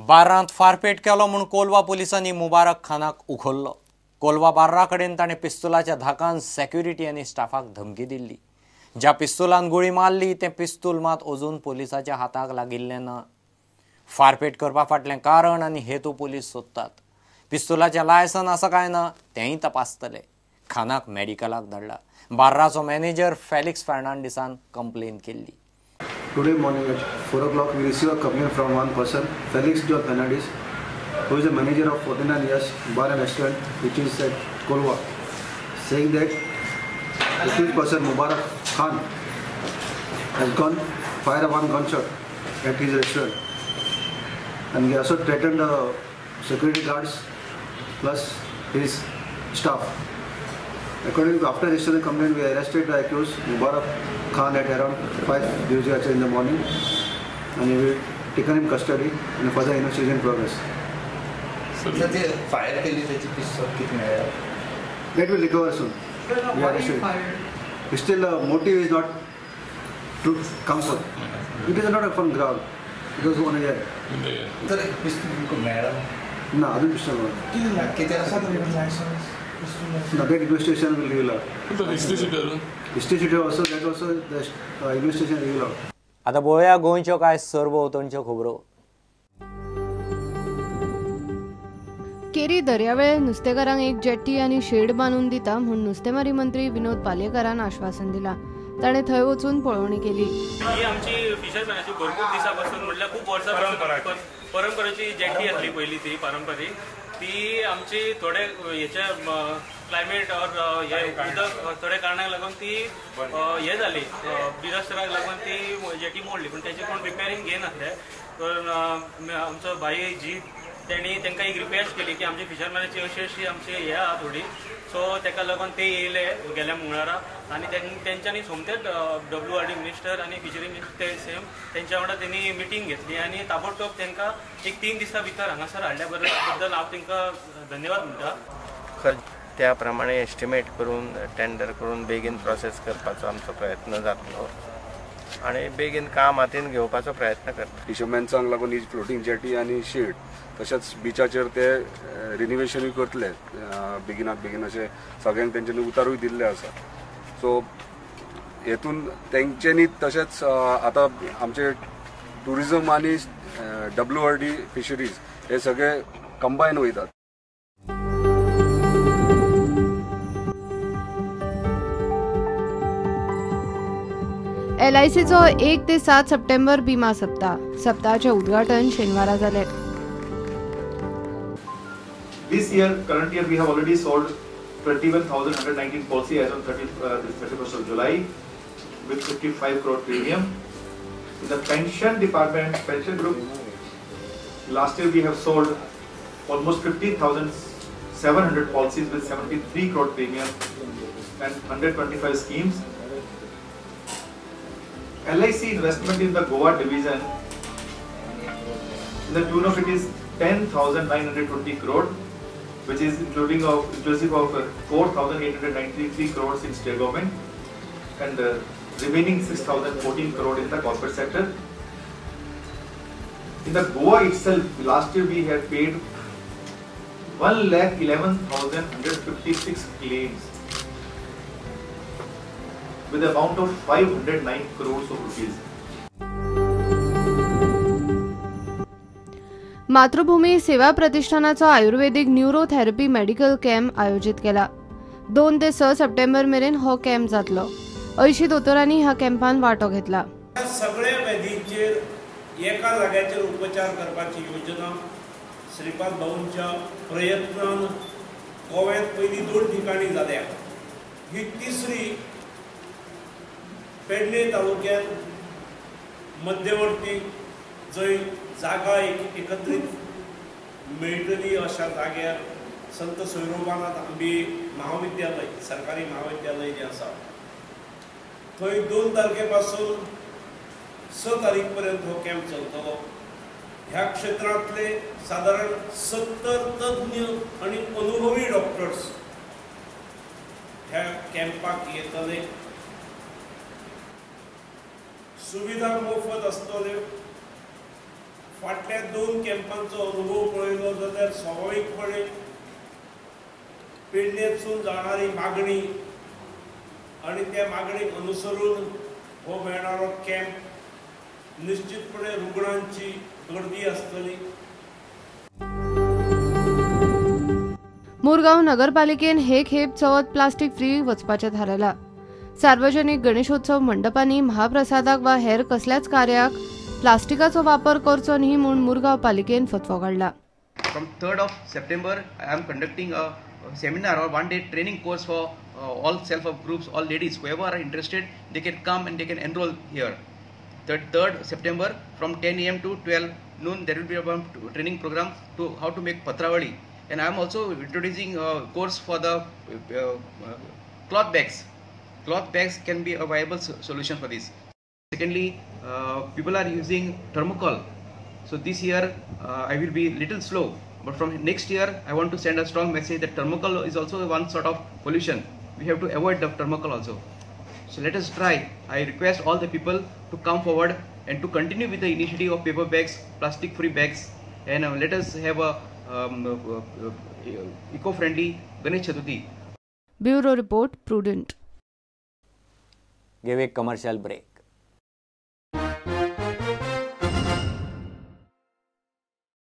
बार्रांत फारपेट केलो म्हूण कोलवा पुलिसांनी मुबारक खानाक उखल्लो. कोलवा बार्रा कडेन ताणें पिस्तुलाच्या धाकान सेक्युरिटी आनी स्टाफाक धमकी दिल्ली. ज्या पिस्तुलान गुळी मारली तें पिस्तूल मात अजून पोलिसाच्या हाताक लागिल्लें ना. फारपेट करपा फाटलें कारण आनी हेतू पोलीस सोदतात. पिस्तुलाचें लायसन आसा काय ना तेंय तपासतले. खानाक मेडिकलाक धाडला. बार्राचो मॅनेजर फेलिक्स फर्नांडीसान कंप्लेन केल्ली. Today morning at 4 o'clock we received a complaint from one person, Felix John Fernandez, who is a manager of 49 years bar and restaurant which is at Kolwa, saying that the accused person Mubarak Khan has gone fire one gunshot at his restaurant, and he also threatened the security guards plus his staff. According to after registering the complaint, we arrested the accused Mubarak Khan at around 5:00 in the morning, and we taken him custody and further investigation in progress. So the fire केली त्याची पिस्तूल किती मिळालं? That will recover soon. We arrested. Still, the motive is not to come forth. It is not from ground. It was on air. तर पिस्तूल तुमकां मेळ्ळा? ना, अजून पिस्तूल मेळ्ळा. कितें आसा? No, that investigation will reveal out. The history sheeter? History sheeter also, that also the investigation reveal out. आता बोळया गोंयच्यो काय सरभोंवतणच्यो खबरो. केरी दर्यावेळेर नुस्तेकारांक एक जेट्टी आनी शेड बांदून दिता म्हूण नुस्तेमारी मंत्री विनोद पालयेकारान आश्वासन दिलां. ताणें थंय वचून पळोवणी केली. ही आमची फिशरमॅनाची भरपूर दिसां पासून म्हटल्यार खूब वर्सां पासून परंपरेची जेट्टी आसली पयलीं, ती पारंपारीक, ती आमची थोडे हेच्या क्लायमेट ऑर हे उदक थोड्या कारणाक लागून ती हे जाली, डिजास्टराक लागून ती जेटी मोडली, पूण तेचे कोण रिपेरींग घेयनासले. तर आमचो भाई जी तेणी तांकां एक रिक्वेस्ट केली की आमची फिशरमॅनाची अशी अशी आमची हे आहा थोडी, सो ताका लागून ते येयले गेल्या मंगळारा आनी तेंच्यांनी सोमतेच WRD minister आनी फिशरी मिनिस्टर ते सेम तेंच्या वांगडा तेणी मिटींग घेतली आनी ताबडतोब तांकां एक 3 दिसां भितर हांगासर हाडल्या बद्दल हांव तांकां धन्यवाद म्हणटा. खर्च त्या प्रमाणे एस्टिमेट करून टेंडर करून बेगीन प्रोसेस करपाचो आमचो प्रयत्न जातलो आनी बेगीन काम हातीन घेवपाचो प्रयत्न करता. फिशरमॅन्सांक लागून ही फ्लोटींग जेटी आनी शेड तशेंच बिचाचेर ते रिनिवेशनूय करतले बेगिनात बेगीन अशें सगळ्यांक तेंच्यांनी उतारूय दिल्ले आसा. सो हेतून तेंच्यांनी तशेंच आतां आमचे ट्युरिजम आनी WRD fisheries हे सगळे कंबायन वयतात. LICचो 1 ते 7 सप्टेंबर विमा सप्ताह. सप्ताहाचें उद्घाटन शेनवारा जालें. This year, current year, we have already sold 21,119 policy as on 31st of July with 55 crore premium. In the pension department, pension group, last year we have sold almost 50,700 policies with 73 crore premium and 125 schemes. LIC investment in the Goa division, in the tune of it is 10,920 crore, which is inclusive of 4,893 crores in state government and remaining 6,014 crore in the corporate sector. In the Goa itself, last year we had paid 1,11,156 claims with the amount of 509 crores of rupees. Matrubhumi सेवा प्रतिष्ठानाचो आयुर्वेदीक neurotherapy medical camp आयोजीत केला. 2 ते 6 सप्टेंबर मेरेन हो camp जातलो. 80 दोतोरांनी ह्या कॅम्पान वांटो घेतला. सगळ्या व्याधींचेर एका जाग्याचेर उपचार करपाची योजना श्रीपाद भाऊंच्या प्रयत्नान गोव्यात पयलीं 2 ठिकाणी जाल्या. ही तिसरी पेडणे तालुक्यात मध्यवर्ती जंय जागा एकत्रीत मेळटली अशा जाग्यार संत सोयरोबानाथ आंबे महाविद्यालय, सरकारी महाविद्यालय जें आसा थंय 2 तारखे पासून 6 तारीख पर्यंत हो कॅम्प चलतलो. ह्या क्षेत्रांतले सादारण 70 तज्ञ आनी अनुभवी डॉक्टर्स ह्या कॅम्पाक येतले. सुविधा मोफत आसतल्यो, फाटल्या 2 कॅम्पांचो अनुभव पळयलो जाल्यार स्वाभाविकपणे पेडणेतसून जाणारी मागणी आणि त्या मागणीक अनुसरून हो मेळणारो कॅम्प निश्चितपणे रुग्णांची गर्दी आसतली. मुरगांव नगरपालिकेन हे खेप चवथ प्लास्टीक फ्री वचपाचें थारायलां. सार्वजनिक गणेशोत्सव मंडपांनी महाप्रसादाक वा हेर कसल्याच कार्याक प्लास्टिकाचो वापर करचो न्ही म्हूण मुरगांव पालिकेन फतवो काडला. From 3rd of September, I am conducting a seminar or 1 day training course for all self-help groups, all ladies, whoever are interested, they can come and they can enroll here. 3rd September from 10 a.m. to 12 noon, there will be a training program to how to make patravali. And I am also introducing a course for the cloth bags. Cloth bags can be a viable solution for this. Secondly, people are using thermocol. So this year I will be little slow, but from next year I want to send a strong message that thermocol is also one sort of pollution. We have to avoid the thermocol also. So let us try. I request all the people to come forward and to continue with the initiative of paper bags, plastic free bags, and let us have a eco-friendly Ganesh Chaturthi. Bureau Report, Prudent. Give a commercial break.